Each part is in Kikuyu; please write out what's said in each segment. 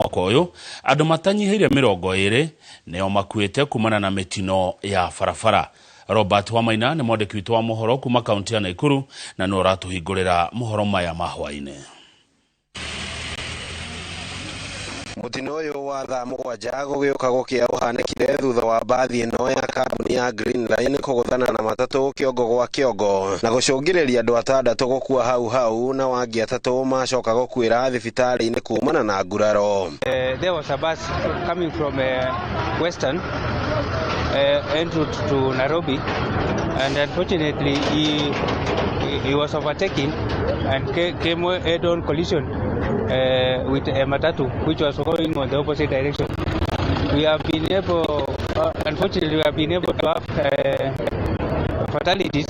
Mwaka ũyũ andũ matanyihĩire 20 nĩo makuĩte kumana na mĩtino ya barabara. Robert Wamaina nĩ mwandĩki witũ wa mohoro kuma kaunti ya Naikuru na nĩwe ũratũhingũrĩra mohoro maya ma hwaĩ-inĩ. Mũtino ũyũ wa thaa 7 gũgĩũka gũkĩa ũhanĩkire thutha wa mbathi ĩno ya kambuni ya Green Line kũgũthana na matatũ kĩongo gwa kĩongo na gũcũngĩrĩria andũ 6 gũkua hau hau na wangĩ 3 macoka gũkuĩra thibitarĩ-inĩ kumana na nguraro. There was a bus coming from Western en route to Nairobi, and unfortunately he was overtaken and came head-on collision with a matatu which was going on the opposite direction. We have been able, unfortunately, we have been able to have fatalities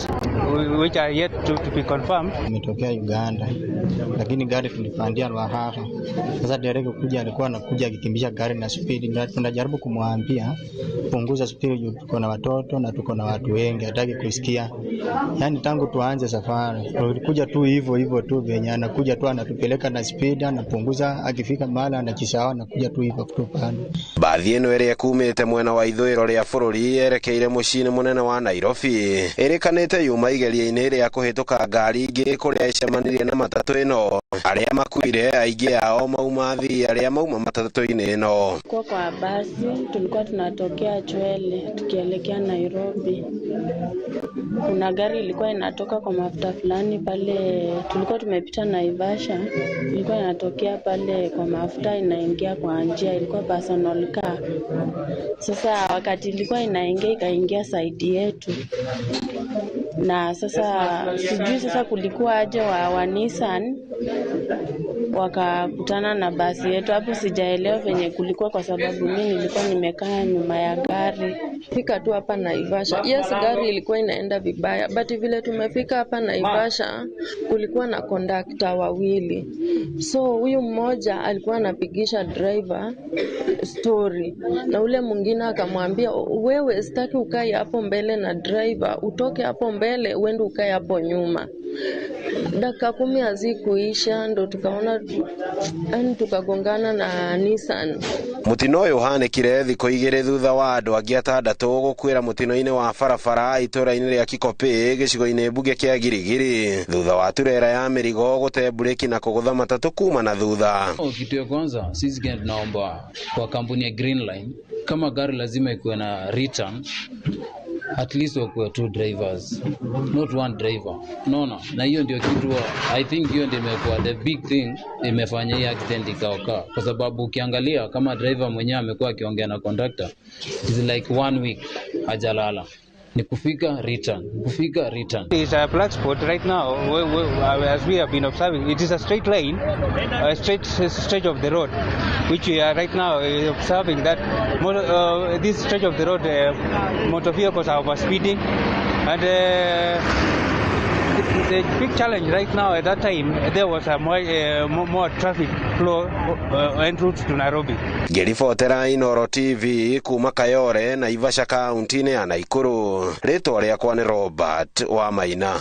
which are yet to be confirmed. Imetokea Uganda, lakini gari tulipandia Ruahaha. Sasa dereva kuja alikuwa anakuja akikimbisha gari na speed, na tunajaribu kumwambia punguza speed juu tuko na watoto na tuko na watu wengi, hataki kusikia. Yaani tangu tuanze safari tulikuja tu hivyo hivyo tu, venye anakuja tu anatupeleka na speed, anapunguza, akifika mahali anachisahau, anakuja tu hivyo kutupanda. Bathi ĩno ĩrĩa ĩkumĩte mwena wa ithũĩro rĩa bũrũri yerekeire mũciĩ-inĩ mũnene wa Nairobi ĩrĩkanĩte yuma igeria-inĩ rĩa kũhĩtũka ngari ingĩ kũrĩa ĩcemanirie na matatũ ĩno. Arĩa makuire aingĩ ao mauma athii arĩa mauma matatũ-inĩ ĩno. Kwa basi tulikuwa tunatokea Chwele tukielekea Nairobi. Kuna gari ilikuwa inatoka kwa mafuta fulani pale, tulikuwa tumepita Naivasha, ilikuwa inatokea pale kwa mafuta inaingia kwa njia, ilikuwa personal car. Sasa wakati ilikuwa inaingia ikaingia side yetu. Na sasa sijui sasa kulikuwa aje wa Nissan wakakutana na basi yetu hapo, sijaelewa venye kulikuwa kwa sababu mimi nilikuwa nimekaa nyuma ya gari. Fika tu hapa Naivasha. Yes, gari ilikuwa inaenda vibaya, but vile tumefika hapa Naivasha kulikuwa na kondakta wawili. So huyu mmoja alikuwa anapigisha driver story na ule mwingine akamwambia, wewe sitaki ukae hapo mbele na driver, utoke hapo mbele uende ukae hapo nyuma. Dakika 10 hazikuisha ndo tukaona, yani tukagongana na Nissan. Mũtino ũyũ ũhanĩkire thikũ 2 thutha wa andũ angĩ 6 gũkuĩra mũtino-inĩ wa barabara itũũra-inĩ rĩa Kikopĩ gĩcigo-inĩ mbunge kĩa Girigiri thutha wa turera ya mĩrigo gũte mburĩki na kũgũtha matatũ kuma na thutha. Kitu ya kwanza sisi Kenya tunaomba kwa kampuni ya Green Line, kama gari lazima ikuwe na return, at least wakuwe 2 drivers, not 1 driver. Unaona? Na hiyo ndio kitu I think hiyo ndio imekuwa the big thing imefanya hii accident ikaoka, kwa sababu ukiangalia kama driver mwenyewe amekuwa akiongea na conductor, it's like 1 week hajalala. Ni kufika return, kufika return. It's a black spot right now. As we have been observing, it is a straight line, a straight stretch of the road, which we are right now observing that this stretch of the road, motor vehicles are overspeeding, and the big challenge right now at that time there was a more traffic flow en route to Nairobi. Ngĩribotera Inooro TV kuma Kayore, Naivasha kaunti-inĩ ya Naikuru, rĩtwa rĩakwa nĩ Robert Wamaina.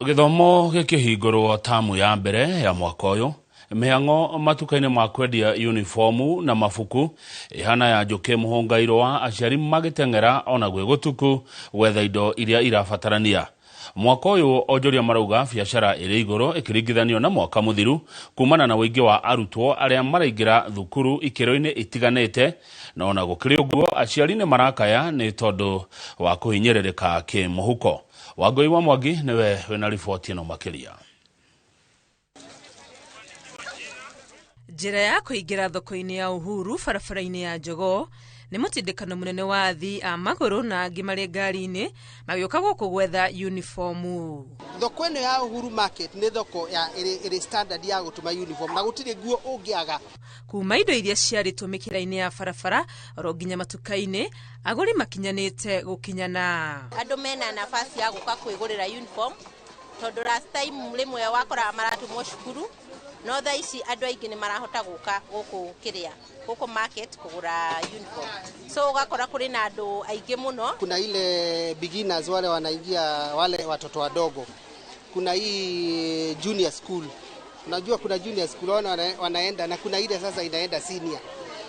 Gĩthomo gĩkĩhingũrwo tamu ya mbere ya mwaka ũyũ, mĩhang'o matuka-inĩ ma kwendia uniformu na mabuku ĩhana ya njũkĩ mũhũnga wa aciari magĩteng'era ona gwĩ gũtuku gwetha indo iria irabatarania. Mwaka ũyũ onjoria marauga biacara ĩrĩ igũrũ ĩkĩringithanio na mwaka mũthiru kumana na ũingĩ wa arutwo arĩa maraingĩra thukuru ikĩro-inĩ itiganĩte, na ona gũkĩrĩ ũguo aciari nĩ marakaya nĩ tondũ wa kũhinyĩrĩrĩka kĩmũhuko. Wangũi wa Mwangi nĩwe wĩna riboti ĩno makĩria. Njĩra ya kũingĩra thoko-inĩ ya Uhuru barabara-inĩ ya Jogoo nĩ mũtindĩkano mũnene wa athii a magũrũ na angĩ marĩ ngari-inĩ magĩũka gũkũ gwetha uniformu. Thoko ĩno ya Uhuru Market nĩ thoko ya ĩrĩ standard ya gũtũma uniform na gũtirĩ nguo ũngĩaga. Kuma indo iria ciarĩtwo mĩkĩra-inĩ ya barabara oro nginya matuka-inĩ, agũri makinyanĩte gũkinyana. Andũ mena nafasi ya gũka kwĩgũrĩra uniform tondũ last time rĩmwe wakoraga maratũmwo cukuru, no thaa ici andũ aingĩ nĩ marahota gũka gũkũ kĩrĩa gũkũ market kũgũra uniform, so ũgakora kũrĩ na andũ aingĩ mũno. Kuna ile beginners wale wanaingia, wale watoto wadogo, kuna hii junior school, Unajua kuna junior school wanaenda na kuna ile sasa inaenda senior.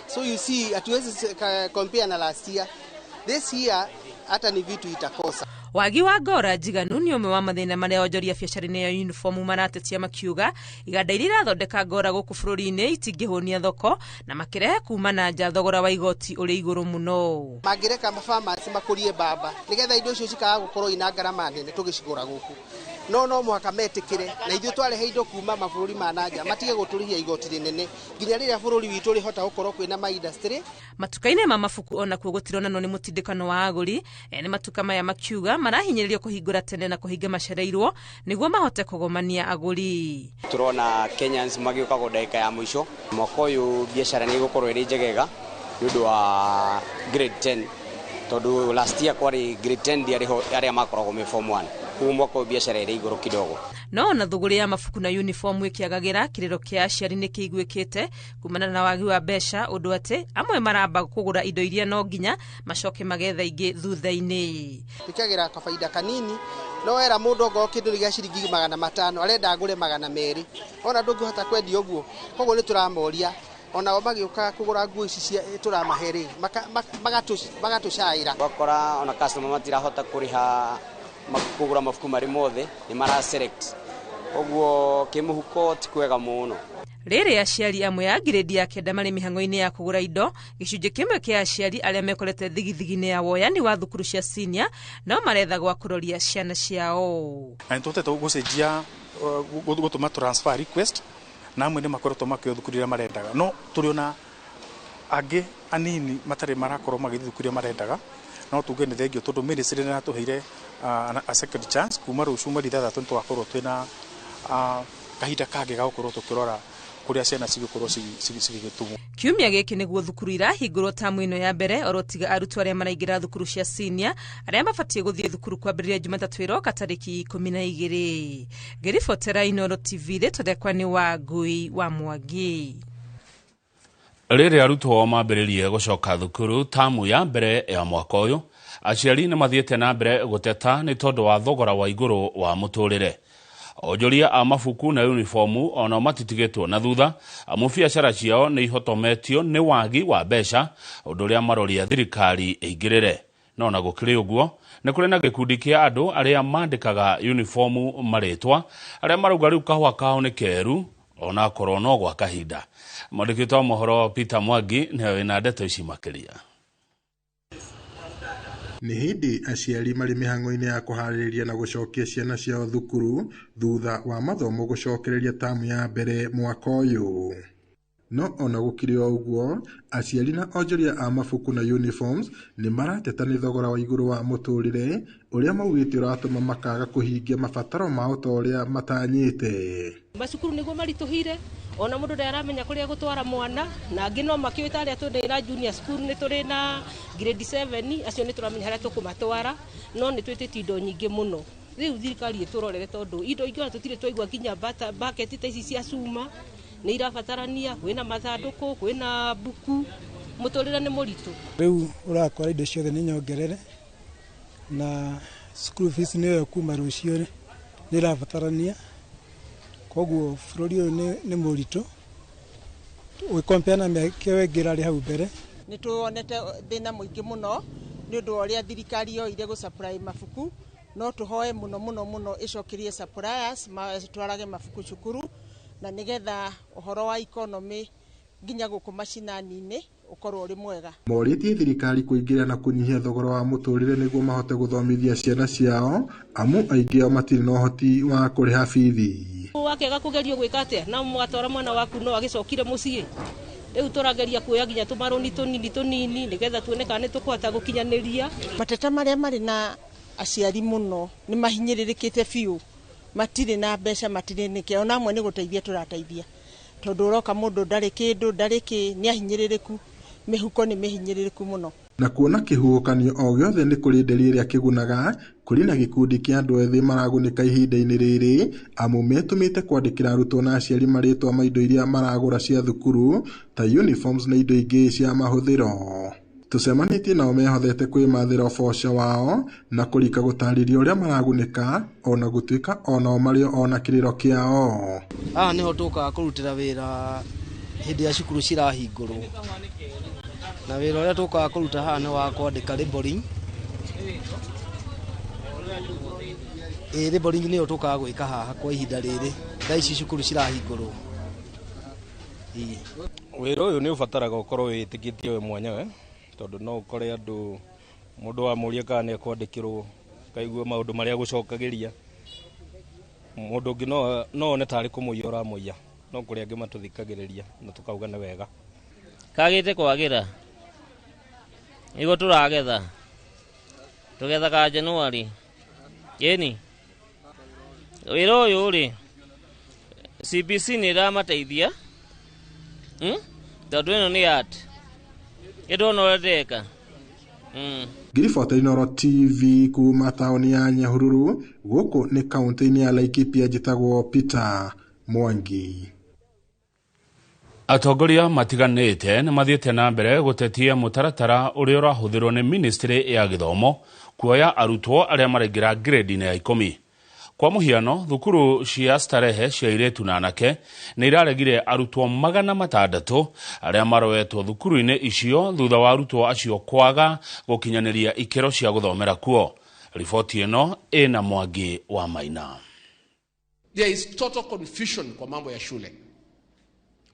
So you see hatuwezi compare na last year. This year hata ni vitu itakosa. Wagi wa ngora njiganu nĩ ũmwe wa mathĩna marĩa onjoria biacara-inĩ ya uniform maratetia makiuga iganda iria irathondeka ngora gũkũ bũrũri-inĩ itingĩhũnia thoko na makĩrehe kuma na nja thogora wa igoti ũrĩ igũrũ mũno. Mangĩreka farmers makũrie mbamba nĩgetha indo icio cikaga gũkorwo ina ngarama nene tũgĩcigũra gũkũ. No mũhaka metĩkĩre na ithuĩ twarehe indo kuma mabũrũri ma nanja matige gũtũrĩhia igoti rĩnene nginya rĩrĩa bũrũri witũ ũrĩhota gũkorwo kwĩna ma industry. Matuka-inĩ ma mabuku onakuo gũtironanwo nĩ mũtindĩkano wa agũri. Ene matuka maya makiuga marahinyĩrĩrio kũhingũra tene na kũhinga macereirwo nĩguo mahote kũgomania agũri. Turona Kenyans magĩũka go ndagĩka ya mũico. Mwaka ũyũ biacara nĩ ĩgũkorwo ĩrĩ njegega nĩ ũndũ wa grade 10 tondũ last year kwarĩ grade 10 ndiarĩ ho arĩa makoragwo me form 1. Koguo mwaka ũyũ biacara ĩrĩ igũrũ kidogo. No ona thũgũrĩ ya mabuku na uniform ĩkĩagagĩra, kĩrĩro kĩa aciari nĩ kĩiguĩkĩte kumana na wagi wa mbeca, ũndũ atĩ amwe maramba kũgũra indo iria no nginya macoke magetha ingĩ thutha-inĩ. Twĩkagĩra kabaida kanini, no wera mũndũ ongorwo kĩndũ nĩ gĩa ciringi 500 arenda agũre 200, ona ndũngĩhota kwendia ũguo. Koguo nĩ tũramoria onao magĩũka kũgũra nguo ici cia tũramahe rĩ, magatũcaĩra. Ũgakora ona customer matirahota kũrĩha kũgũra mabuku marĩ mothe, nĩ mara select. Ũguo kĩmũhuko ti kwega mũno. Rĩrĩ aciari amwe a grade ya 9 marĩ mĩhang'o-inĩ ya kũgũra indo, gĩcunjĩ kĩmwe kĩa aciari arĩa mekorete thigithigi-inĩ ya woyani wa thukuru cia senior no maretha gwa kũroria ciana ciao. Na nĩ tũhotete gũcenjia gũtũma transfer request na amwe nĩ makoretwo makĩoya thukuru iria marendaga, no tũrĩ ona angĩ anini matarĩ marakorwo magĩthiĩ thukuru iria marendaga. No tuge nĩ thengio tondũ ministry nĩ ĩratũheire a second chance kuma rũciũ mweri 6 nĩ tũgakorwo twĩna kahinda kangĩ ga gũkorwo tũkĩrora kũrĩa ciana cigũkorwo cigĩtũmwo. Kiumia gĩkĩ nĩguo thukuru irahingũrwo tamu ĩno ya mbere, oro tiga arutwo arĩa maraingĩra thukuru cia senior arĩa mabatiĩ gũthiĩ thukuru kwambĩrĩria Jumatatũ ĩroka tarĩki 12. Ngĩribotera Inooro TV, rĩtwa rĩakwa nĩ Wangui wa Mwangi. Rĩrĩa arutwo mambĩrĩrie gũcoka thukuru tamu ya mbere ya mwaka ũyũ, aciari nĩ mathiĩte na mbere gũteta nĩ tondũ wa thogora wa igũrũ wa mũtũrĩre. Onjoria a mabuku na uniformu onao matitigĩtwo na thutha, amu biacara ciao nĩ ihotometio nĩ wagi wa mbeca, ũndũ ũrĩa maroria thirikari ĩingĩrĩre. No ona gũkĩrĩ ũguo, nĩ kũrĩ na gĩkundi kĩa andũ arĩa mandĩkaga uniformu marĩtwa, arĩa marauga rĩu kahũa kao nĩ keru onakorwo no gwa kahinda. Mwandĩki wa mohoro Peter Mwangi nĩwe wĩna ndeto ici makĩria. Nĩ hĩndĩ aciari marĩ mĩhang'o-inĩ ya kũharĩrĩria na gũcokia ciana ciao thukuru thutha wa mathomo gũcokereria tamu ya mbere mwaka ũyũ. No ona gũkĩrĩ o ũguo, aciari na onjoria a mabuku na uniforms nĩ marateta nĩ thogora wa igũrũ wa mũtũrĩre ũrĩa maugĩte ũratũma makaga kũhingia mabataro mao ta ũrĩa matanyĩte. Macukuru nĩguo maritũhire, ona mũndũ ndaramenya kũrĩa gũtwara mwana, na angĩ no makĩũĩ ta arĩa twĩ na junior school nĩ tũrĩ na grade 7, acio nĩ tũramenya harĩa tũkũmatwara, no nĩ twĩtĩtie indo nyingĩ mũno. Rĩu thirikari ĩtũrorere tondũ indo ingĩ ona tũtirĩ twaigua nginya bucket ta ici cia cuma nĩ irabatarania, kwĩna mathandũkũ, kwĩna mbuku, mũtũrĩre nĩ mũritũ. Rĩu ũrakora indo ciothe nĩ nyongerere, na school fees nĩyo kuma rũciũ nĩ ĩrabatarania, koguo bũrũri ũyũ nĩ mũritũ ũgĩkompea na mĩaka ĩyo ĩngĩ ĩrarĩ hau mbere. Nĩ tuonete thĩna mũingĩ mũno nĩ ũndũ wa ũrĩa thirikari yoire gũ supply mabuku, no tũhoe mũno mũno mũno ĩcokerie suppliers matwarage mabuku cukuru, na nĩgetha ũhoro wa economy nginya gũkũ macinani-inĩ ũkorwo ũrĩ mwega. Morĩtie thirikari kũingĩra na kũnyihia thogora wa mũtũrĩre nĩguo mahote gũthomithia ciana ciao, amu aingĩ ao matirĩ na ũhoti wa kũrĩha bithi. Wakĩaga kũgerio gwĩka atĩa na mwatwara mwana waku no agĩcokire mũciĩ. Rĩu tũrageria kuoya nginya tũmarũni tũnini tũnini nĩgetha tuone kana nĩ tũkũhota gũkinyanĩria. Mateta marĩa marĩ na aciari mũno nĩ mahinyĩrĩrĩkĩte biũ, matirĩ na mbeca, matirĩ nĩkĩ, ona amwe nĩ gũteithia tũrateithia tondũ ũroka mũndũ ndarĩ kĩndũ, ndarĩ kĩ, nĩ ahinyĩrĩrĩku, mĩhuko nĩ mĩhinyĩrĩrĩku mũno. Na kuona kĩhuhũkanio o gĩothe nĩ kũrĩ nderi ĩrĩa kĩgunaga, kũrĩ na gĩkundi kĩa andũ ethĩ maragunĩka ihinda-inĩ rĩrĩ, amu metũmĩte kwandĩkĩra arutwo na aciari marĩtwa ma indo iria maragũra cia thukuru ta uniforms na indo ingĩ cia mahũthĩro. Tũcemanĩtie nao mehothete kwĩmathĩra ũboco wao na kũrika gũtarĩria ũrĩa maragunĩka ona gũtuĩka onao marĩ ona kĩrĩro kĩao. Haha nĩho tũkaga kũrutĩra wĩra hĩndĩ ya cukuru cirahingũrwo, na wĩra ũrĩa tũkaga kũruta haha nĩ wa kwandĩka labeling. Labeling nĩyo tũkaga gwĩka haha kwa ihinda rĩrĩ thaa ici cukuru cirahingũrwo. Wĩra ũyũ nĩ ũbataraga ũkorwo wĩtĩkĩtie we mwenyewe, tondũ no ũkore andũ mũndũ wamũria kana nĩ ekwandĩkĩrwo kaigua maũndũ marĩa gũcokagĩria mũndũ ũngĩ no one tarĩ kũmũiya ũramũiya, no kũrĩ angĩ matũthikagĩrĩria na tũkauga nĩ wega. Kagĩte kwagĩra nĩguo tũragetha, tũgethaga January ĩni wĩra ũyũ rĩ CBC nĩ ĩramateithia tondũ ĩno nĩ art ĩndona ũrĩa ndĩreka. Ngiribota Inooro TV kuma taũni ya Nyahururu gũkũ nĩ kaunti-inĩ ya Laikipia, njĩtagwo Peter Mwangi. Atongoria matiganĩte nĩ mathiĩte na mbere gũtetia mũtaratara ũrĩa ũrahũthĩrwo nĩ ministry ya gĩthomo kuoya arutwo arĩa maraingĩra grade-inĩ ya 10. Kwa mũhiano, thukuru cia Starehe cia airĩtu na anake nĩ iraregire arutwo 600 arĩa maroetwo thukuru-inĩ icio thutha wa arutwo acio kwaga gũkinyanĩria ikĩro cia gũthomera kuo. Riboti ĩno ĩna Mwangi wa Maina. There is total confusion kwa mambo ya shule.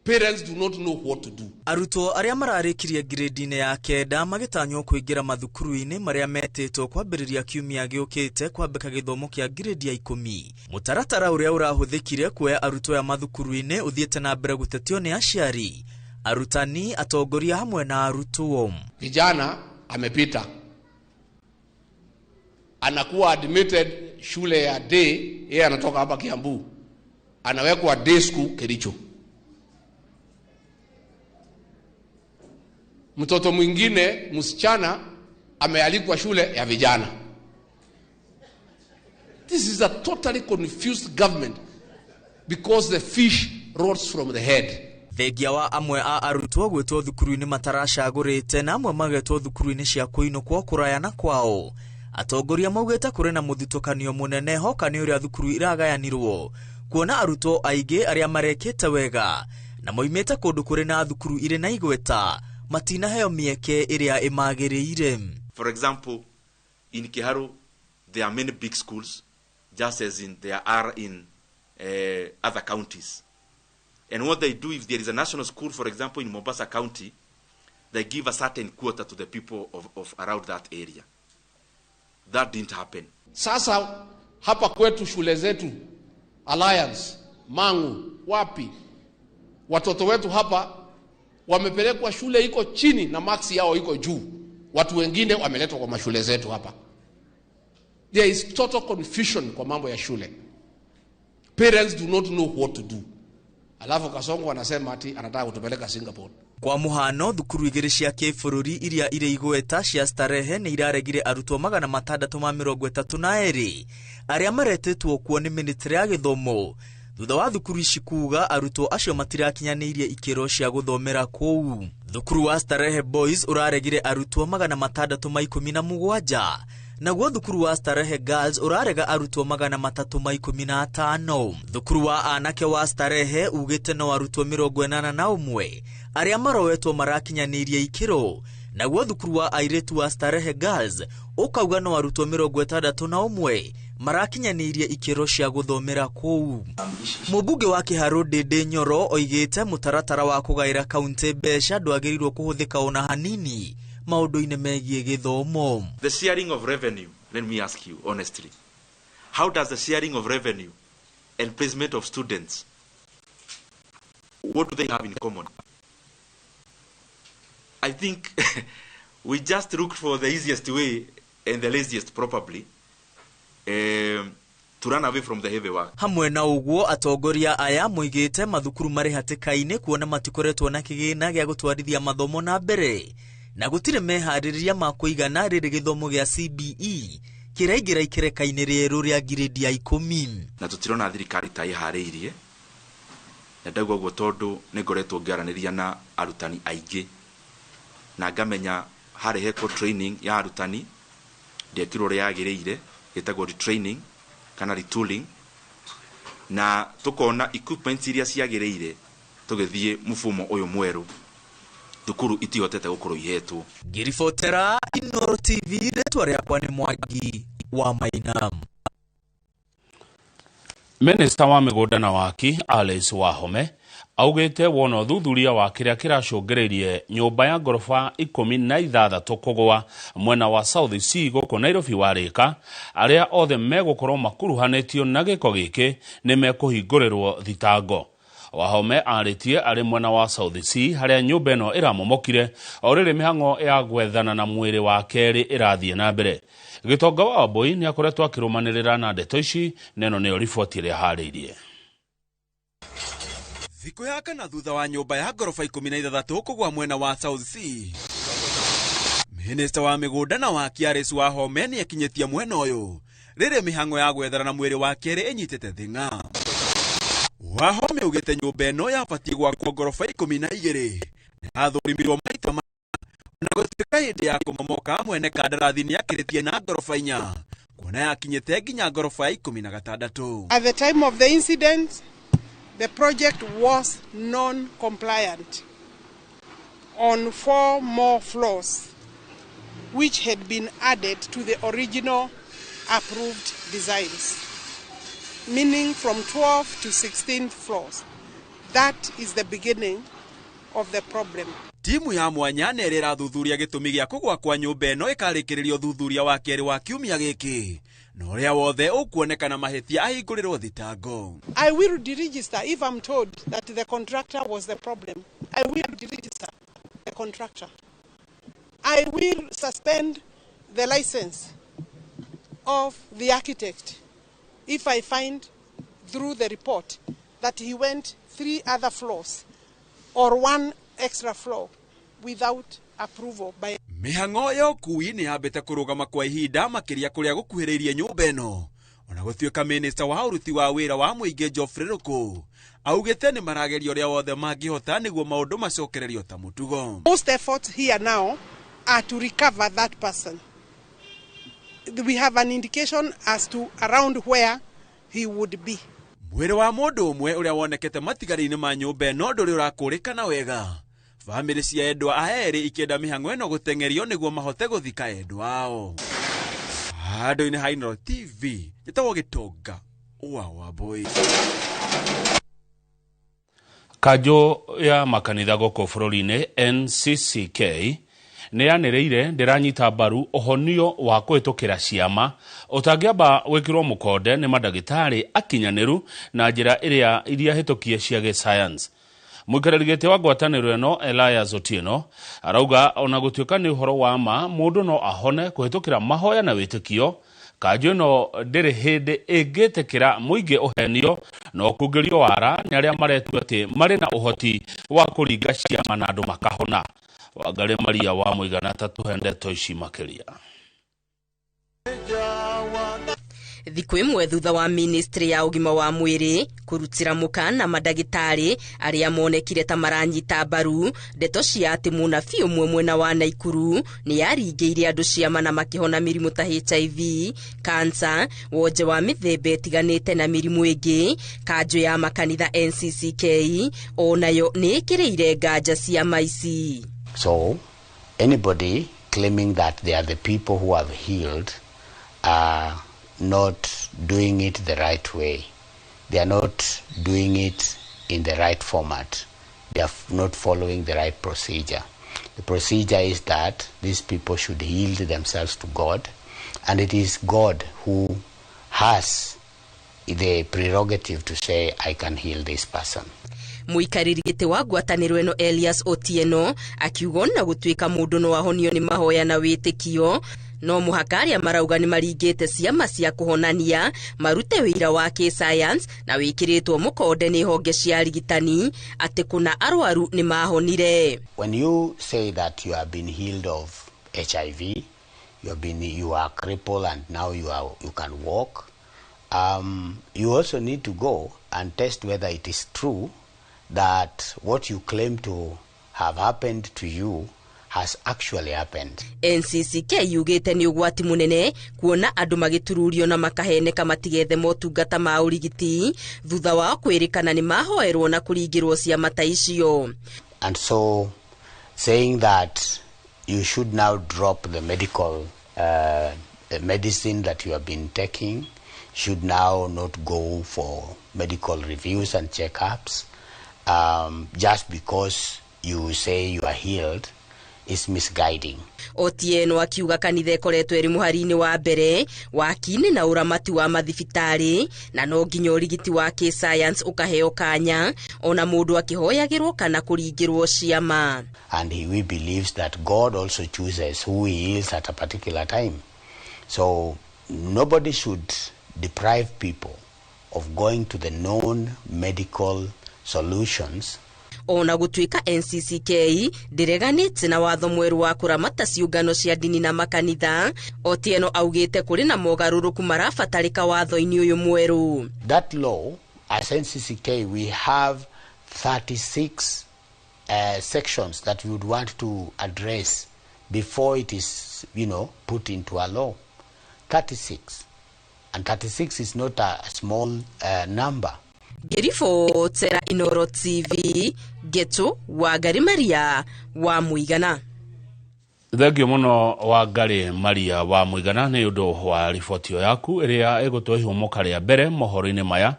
Parents do not know what to do. Arutwo arĩa mararĩkirie grade-inĩ ya 9 magĩtanywo kũingĩra mathukuru-inĩ marĩa metĩtwo kwambĩrĩria kiumia gĩũkĩte kwambĩka gĩthomo kĩa grade ya 10. Mũtaratara ũrĩa ũrahũthĩkire kuoya arutwo ya mathukuru-inĩ ũthiĩte na mbere gũtetio nĩ aciari, arutani, atongoria hamwe na arutwo. Kijana amepita, anakuwa admitted shule ya day, yeye anatoka hapa Kiambu, anawekwa day school Kericho. Mtoto mwingine msichana amealikwa shule ya vijana. This is a totally confused government because the fish rots from the head. Thengia wa amwe a arutwo gwĩtwo thukuru-inĩ mataracagũrĩte na amwe magetwo thukuru-inĩ cia kũinũkwo kũraya na kwao. Atongoria maugĩte kũrĩ na mũthutũkanio mũnene hoka nĩ ũrĩa thukuru iragayanirwo kuona arutwo aingĩ arĩa marekĩte wega na moimĩte kũndũ kũrĩ na thukuru irĩ na igweta matinaheo mĩeke ĩrĩa ĩmagĩrĩire. For example, in Kiharu there are many big schools, just as in there are in other counties. And what they do, if there is a national school, for example, in Mombasa County, they give a certain quota to the people of around that area. That didn't happen. Sasa hapa kwetu shule zetu Alliance, Mangu, wapi, watoto wetu hapa wamepelekwa shule iko chini na marks yao iko juu. Watu wengine wameletwa kwa mashule zetu hapa. There is total confusion kwa mambo ya shule. Parents do not know what to do. Alafu Kasongo anasema ati anataka kutupeleka Singapore. Kwa muhano, thukuru igĩrĩ cia kĩbũrũri iria irĩ igweta cia Starehe nĩ iraregire arutwo 632 arĩa maretĩtwo kuo nĩ ministry ya gĩthomo thutha wa thukuru ici kuga arutwo acio matirakinyanĩirie ikĩro cia gũthomera kũu. Thukuru wa Starehe Boys ũraregire arutwo 617 naguo thukuru wa Starehe Girls ũrarega arutwo 315. Thukuru wa anake wa Starehe ugĩte no arutwo 81 arĩa marowetwo marakinyanĩirie ikĩro, naguo thukuru wa airĩtu wa Starehe Girls ũkauga no arutwo 61 marakinyanĩirie ikĩro cia gũthomera kũu. Mũmbunge wa Kiharu Ndindi Nyoro oigĩte mũtaratara wa kũgaĩra kaunti mbeca ndwagĩrĩirwo kũhũthĩka ona hanini maũndũ-inĩ megiĩ gĩthomo. The sharing of revenue, let me ask you honestly, how does the sharing of revenue and placement of students, what do they have in common? I think we just looked for the easiest way and the laziest probably to run away from the heavy work. Hamwe na ũguo atongoria aya moigĩte mathukuru marĩ hatĩka-inĩ kuona matikoretwo na kĩgĩna gĩa gũtwarithia mathomo na mbere na gũtirĩ meharĩrĩria ma kũigana rĩrĩ gĩthomo gĩa CBE kĩraingĩra ikereka-inĩ rĩerũ rĩa grade ya 10. Na tũtirona thirikari ta ĩharĩirie, na ndauga ũguo tondũ nĩ ngoretwo ngĩaranĩria na arutani aingĩ na ngamenya Harehetwo training ya arutani ndĩekirwo ũrĩa yagĩrĩire, ĩtagwo retraining kana retooling, na tukona equipment iria ciagĩrĩire tũgĩthiĩ mfumo ũyũ mwerũ thukuru itihotete gũkorwo ihetwo. Ngĩribotera Inooro TV, rĩtwa rĩakwa nĩ Mwangi wa Maina. Minista wa mĩgũnda na waki Alice Wahome augĩte wona ũthuthuria wa kĩrĩa kĩracũngĩrĩirie nyũmba ya ngoroba 16 kũgũa mwena wa South C gũkũ Nairobi warĩka, arĩa othe megũkorwo makuruhanĩtio na gĩko gĩkĩ nĩ mekũhingũrĩrwo thitango. Wahome arĩtie arĩ mwena wa South C harĩa nyũmba ĩno ĩramomokire o rĩrĩ mĩhang'o ya gwethana na mwĩrĩ wa kerĩ ĩrathiĩ na mbere. Gĩtonga wa Wambui nĩ akoretwo akĩrũmanĩrĩra na ndeto ici, na ĩno nĩyo riboti ĩrĩa harĩirie. Thikũ ya kana thutha wa nyũmba ya ngoroba 16 kũgwa mwena wa South C, Minista wa mĩgũnda na waki Alice Wahome nĩ akinyĩtie mwena ũyũ rĩrĩ mĩhang'o ya gwethana na mwĩrĩ wa kerĩ ĩnyitĩte thing'a. Wahome augĩte nyũmba ĩno yabatiĩ gwakwo ngoroba 12 na yathũrimirwo maita mana, ona gũtuĩka hĩndĩ ya kũmomoka mwene kandarathi nĩ akĩrĩtie na ngoroba 4 kuona yakinyĩte nginya ngoroba ya 16. At the time of the incident, the project was non-compliant on 4 more floors, which had been added to the original approved designs, meaning from 12 to 16 floors. That is the beginning of the problem. Timu ya mwanya nĩ ĩrĩa ĩrathuthuria gĩtũmi gĩa kũgwa kwa nyũmba ĩno ĩkarĩkĩrĩria ũthuthuria wa kerĩ wa kiumia gĩkĩ, na ũrĩa wothe ũkuonekana mahĩtia ahingũrĩrwo thitango. I will deregister if I'm told that the contractor was the problem. I will deregister the contractor. I will suspend the license of the architect if I find through the report that he went 3 other floors or 1 extra floor without approval by. Mĩhang'o ya ũkui nĩ yambĩte kũrũgama kwa ihinda makĩria kũrĩa gũkuhĩrĩirie nyũmba ĩno, ona gũtuĩka minista wa ũruti wa wĩra wa mũingĩ Geoffrey Ruku augĩte nĩ marageria ũrĩa wothe mangĩhota nĩguo maũndũ macokererio ta mũtugo. Most efforts here now are to recover that person. We have an indication as to around where he would be. Mwĩrĩ wa mũndũ ũmwe ũrĩa wonekete matigari-inĩ ma nyũmba ĩno ndũrĩ ũrakũrĩkana wega. Bamĩrĩ cia endwa a erĩ ikĩenda mĩhang'o ĩno gũteng'erio nĩguo mahote gũthika endwa ao. Handũ-inĩ ha Inooro TV, njĩtagwo Gĩtonga wa Wambui. Kanjũ ya makanitha gũkũ bũrũri-inĩ NCCK nĩ yanĩrĩire ndĩranyita mbaru ũhonio wa kũhĩtũkĩra ciama ũtangĩamba wĩkĩrwo mũkonde nĩ mandagĩtarĩ akinyanĩru na njĩra ĩrĩa iria hĩtũkie cia gĩsayansi. Mũikarĩri gĩtĩ wa ngwatanĩro ĩno Elias Otieno arauga ona gũtuĩka nĩ ũhoro wa ma mũndũ no ahone kũhĩtũkĩra mahoya na wĩtĩkio, kanjũ ĩno ndĩrĩ hĩndĩ ĩngĩtĩkĩra mũingĩ ũhenio na ũkungĩrio wara nĩ arĩa maretua atĩ marĩ na ũhoti wa kũringa ciama na andũ makahona. Wangari Maria wa Mũigana tatuhe ndeto ici makĩria. Thikũ ĩmwe thutha wa ministry ya ũgima wa mwĩrĩ kũrutĩra mũkana mandagĩtarĩ arĩa monekire ta maranyita mbaru ndeto cia atĩ mũnabii ũmwe mwena wa Naikuru nĩ yaringĩire andũ ciama na makĩhona mĩrimũ ta HIV, kansa, wonje wa mĩthemba ĩtiganĩte na mĩrimũ ĩngĩ, kanjũ ya makanitha NCCK onayo nĩ ĩkĩrĩire nganja ciama ici. So anybody claiming that they are the people who have healed are not doing it the right way. They are not doing it in the right format. They are not following the right procedure. The procedure is that these people should yield themselves to God, and it is God who has the prerogative to say, I can heal this person. Mũikarĩri gĩtĩ wa ngwatanĩro ĩno Elias Otieno akiuga ona gũtuĩka mũndũ no ahonio nĩ mahoya na wĩtĩkio, no mũhaka arĩa marauga nĩ maringĩte ciama cia kũhonania marute wĩira wa kĩ-science na wĩkĩrĩtwo mũkonde nĩ honge cia arigitani atĩ kũna arwaru nĩ mahonire. When you say that you have been healed of HIV, you are crippled and now you can walk, you also need to go and test whether it is true that what you claim to have happened to you has actually happened. NCCK yugĩte nĩ ũgwati mũnene kuona andũ magĩtururio na makaheneka matigethe motungata ma ũrigiti thutha wao kwĩrĩkana nĩ mahoerwo na kũringĩrwo ciama ta icio. And so saying that you should now drop the medical medicine that you have been taking, should now not go for medical reviews and checkups, just because you say you are healed is misguiding. Otieno akiuga kanitha ĩkoretwo ĩrĩ mũhari-inĩ wa mbere waki-inĩ na ũramati wa mathibitarĩ na no nginya ũrigiti wa kĩ-science ũkaheo kanya ona mũndũ akĩhoyagĩrwo kana kũringĩrwo ciama. And he believes that God also chooses who he heals at a particular time. So nobody should deprive people of going to the known medical solutions. Ona gũtuĩka NCCK ndĩreganĩte na watho mwerũ wa kũramata ciũngano cia ndini na makanitha, Otieno augĩte kũrĩ na mogarũrũku marabatarĩka watho-inĩ ũyũ mwerũ. That law, as NCCK, we have 36 sections that we would want to address before it is, put into a law. 36. And 36 is not a small number. Ngĩribotera Inoro TV, Geto Wangari Maria wa Mũigana. Thengio mũno Wangari Maria wa Mũigana nĩ ũndũ wa riboti ĩyo yaku ĩrĩa ĩgũtũhe ihũmũka rĩa mbere mohoro-inĩ maya.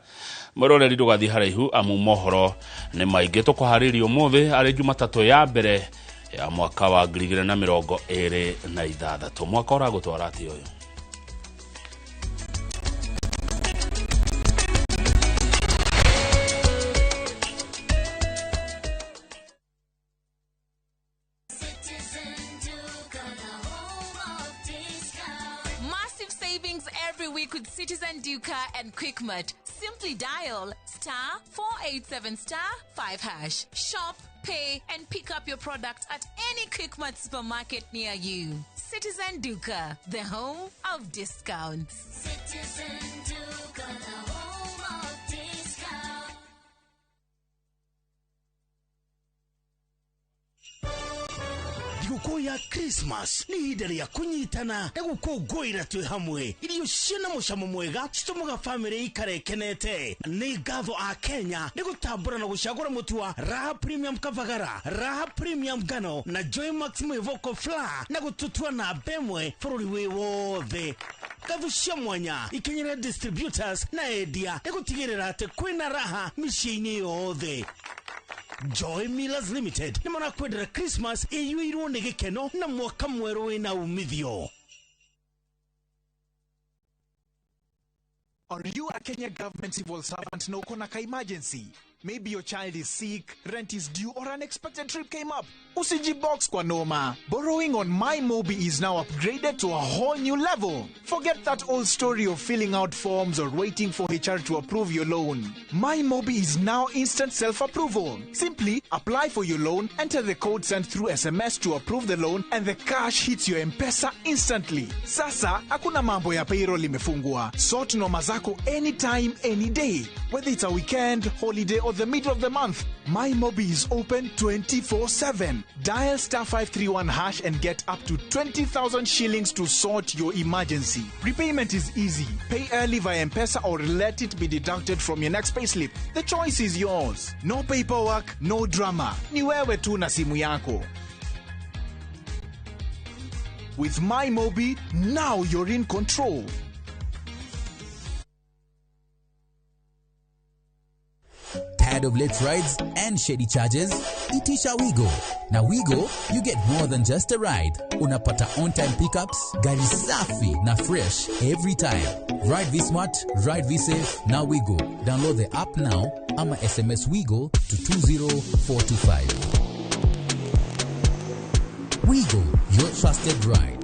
Mwĩroreri ndũgathiĩ haraihu amu mohoro nĩ maingĩ tũkũharĩria ũmũthĩ arĩ Jumatatũ ya mbere ya mwaka wa 2026. Mwaka ũragũtwara atĩa ũyũ? With Citizen Duka and Quickmart, simply dial *487*5#. Shop, pay, and pick up your product at any Quickmart supermarket near you. Citizen Duka, the home of discounts. Citizen Duka, the home of discounts. Thigũkũ ya Christmas nĩ ihinda rĩa kũnyitana na gũkũngũĩra twĩ hamwe. Irio ciĩna mũcamo mwega citũmaga bamĩrĩ ikare ĩkenete. Nĩ ngatho a Kenya nĩ gũtambũra na gũcagũra mũtu wa Raha Premium Kavagara, Raha Premium Ngano na Joy Max Mwĩvoko Flour na gũtũtua namba ĩmwe bũrũri wĩ wothe. Ngatho cia mwanya ikinyĩre distributors na endia nĩ gũtigĩrĩra atĩ kwĩna raha mĩciĩ-inĩ yothe. Joy Millers Limited nĩ marakwendera Christmas ĩiyũirwo nĩ gĩkeno na mwaka mwerũ wĩna umithio. Are you a Kenya government civil servant na uko na ka emergency? Maybe your child is sick, rent is due, or an unexpected trip came up. Usijibox kwa noma. Borrowing on MyMobi is now upgraded to a whole new level. Forget that old story of filling out forms or waiting for HR to approve your loan. MyMobi is now instant self-approval. Simply apply for your loan, enter the code sent through SMS to approve the loan, and the cash hits your M-Pesa instantly. Sasa, hakuna mambo ya payroll imefungwa. Sort noma zako anytime, any day. Whether it's a weekend, holiday, or the middle of the month, MyMobi is open 24/7. Dial *531# and get up to 20,000 shillings to sort your emergency. Repayment is easy. Pay early via M-Pesa or let it be deducted from your next payslip. The choice is yours. No paperwork, no drama. Ni wewe tu na simu yako. With MyMobi, now you're in control. Tired of late rides and shady charges? Itisha Wigo. Na Wigo, you get more than just a ride. Unapata on-time pickups, gari safi na fresh every time. Ride V-Smart, ride V-Safe, na Wigo. Download the app now ama SMS Wigo to 20425. Wigo, your trusted ride.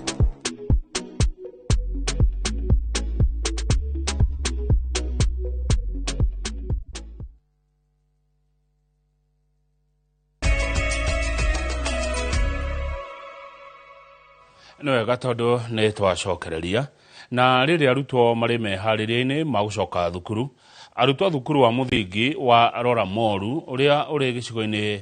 Nĩ wega tondũ nĩ twacokereria na rĩrĩa arutwo marĩ meharĩria-inĩ ma gũcoka thukuru, Arutwo a thukuru wa mũthingi wa Rora Moru ũrĩa ũrĩ gĩcigo-inĩ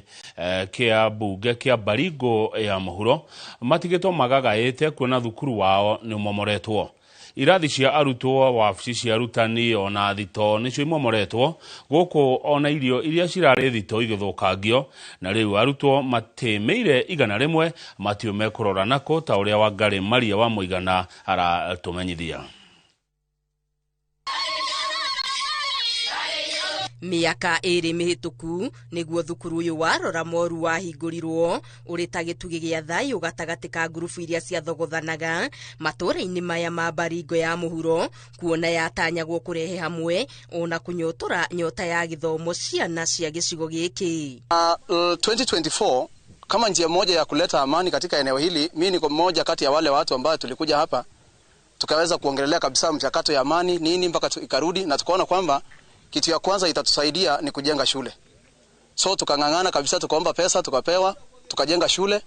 kĩa mbunge kĩa Baringo ya mũhuro matigĩtwo magagaĩte kuona thukuru wao nĩ ũmomoretwo. Irathi cia arutwo, wabici cia arutani ona thito nĩcio imomoretwo gũkũ, ona irio iria cirarĩ thito igĩthũkangio, na rĩu arutwo matĩmĩire 100 matiũ mekũrora nako ta ũrĩa Wangari Maria wa Mũigana aratũmenyithia. Mĩaka 2 mĩhĩtũku nĩguo thukuru ũyũ wa Rora Moru wahingũrirwo ũrĩ ta gĩtugĩ gĩa thayũ gatagatĩ ka ngurubu iria ciathogothanaga matũũra-inĩ maya ma Baringo ya mũhuro, kuona yatanyagwo kũrehe hamwe ona kũnyotora nyota ya gĩthomo ciana cia gĩcigo gĩkĩ. 2024 kama njia moja ya kuleta amani katika eneo hili, mimi niko mmoja kati ya wale watu ambao tulikuja hapa tukaweza kuongelelea kabisa mchakato ya amani nini mpaka ikarudi, na tukaona kwamba kitu ya kwanza itatusaidia ni kujenga shule. So tukang'ang'ana kabisa, tukaomba pesa, tukapewa, tukajenga shule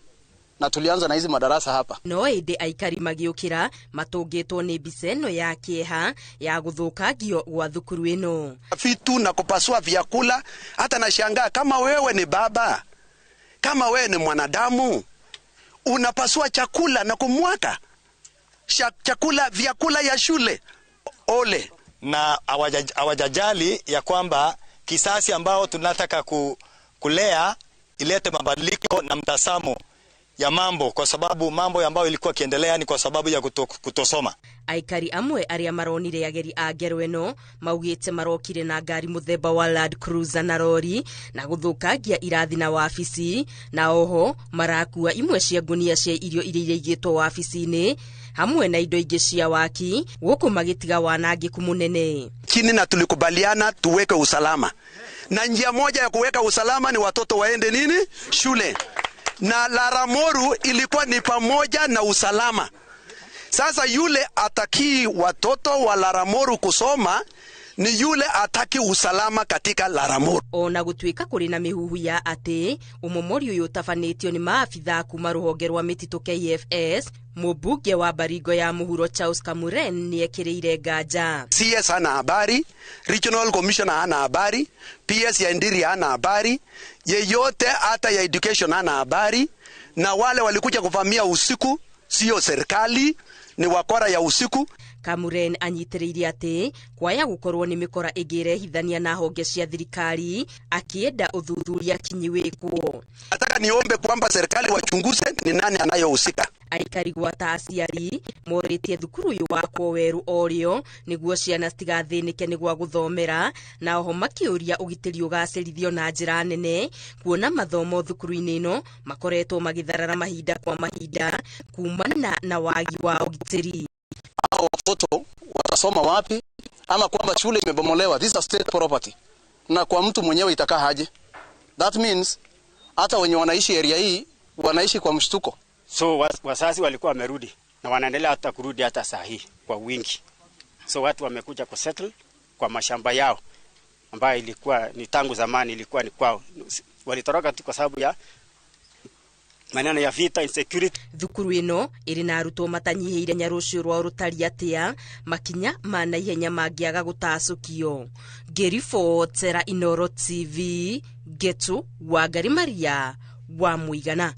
na tulianza na hizi madarasa hapa. No ĩndĩ aikari magĩũkĩra matũngĩtwo nĩ mbica ĩno ya kĩeha ya gũthũkangio gwa thukuru ĩno. Vitu na kupasua vyakula, hata nashangaa kama wewe ni baba, kama wewe ni mwanadamu, unapasua chakula na kumwaka chakula, vyakula ya shule. Ole. Na hawajajali ya kwamba kisasi ambao tunataka kulea ilete mabadiliko na mtazamo ya mambo, kwa sababu mambo ambayo ilikuwa kiendelea ni kwa sababu ya kutosoma. Aikari amwe arĩa maronire ageri a ngero ĩno maugĩte marokire na ngari mũthemba wa Land Cruiser na rori na gũthũkangia irathi na wabici, na oho marakua imwe cia ngunia cia irio iria iraigĩtwo wabici-inĩ hamwe na indo ingĩ cia waki, gũkũ magĩtiga wanangĩku mũnene. Chini na tulikubaliana tuweke usalama, na njia moja ya kuweka usalama ni watoto waende nini shule, na Laramoru ilikuwa ni pamoja na usalama. Sasa yule ataki watoto wa Laramoru kusoma ni yule ataki usalama katika Laramoru. Ona gũtuĩka kũrĩ na mĩhuhu ya atĩ ũmomori ũyũ ũtabanĩtio nĩ maabithaa kuma rũhonge rwa mĩtitũ KFS, mũmbunge wa Baringo ya mũhuro Charles Kamuren nĩekĩrĩire nganja. CS hana habari, Regional Commissioner hana habari, PS ya Ndiri hana habari, yeyote hata ya education hana habari, na wale walikuja kuvamia usiku sio serikali, ni wakora ya usiku. Kamuren anyitĩrĩire atĩ kwaya gũkorwo nĩ mĩkora ĩngĩrehithania na honge cia thirikari, akĩenda ũthuthuria kinyi wĩkwo. Nataka niombe kwamba serikali wachunguze ni nani anayohusika. Aikari gwata aciari morĩtie thukuru ũyũ wakwo werũ orĩo nĩguo ciana citigathĩnĩke nĩ gwa gũthomera, na oho makĩũria ũgitĩri ũgacĩrithio na njĩra nene, kuona mathomo thukuru-inĩ ĩno makoretwo magĩtharara mahinda kwa mahinda kumana na wagi wa ũgitĩri. Hao watoto watasoma wapi ama kwamba shule imebomolewa? This is a state property, na kwa mtu mwenyewe itakaa haje? That means hata wenye wanaishi area hii wanaishi kwa mshtuko. So wazazi walikuwa wamerudi na wanaendelea hata kurudi hata saa hii kwa wingi. So watu wamekuja kusettle kwa mashamba yao ambayo ilikuwa ni tangu zamani ilikuwa ni kwao. Walitoroka tu kwa sababu ya maneno ya vita, insecurity. Thukuru ĩno ĩrĩ na arutwo matanyihĩire nyarũcio rwao rũtari atĩa makinya ma naihenya mangĩaga gũtacũkio. Ngĩribotera Inooro TV, Ngetu Wangari Maria wa Mũigana.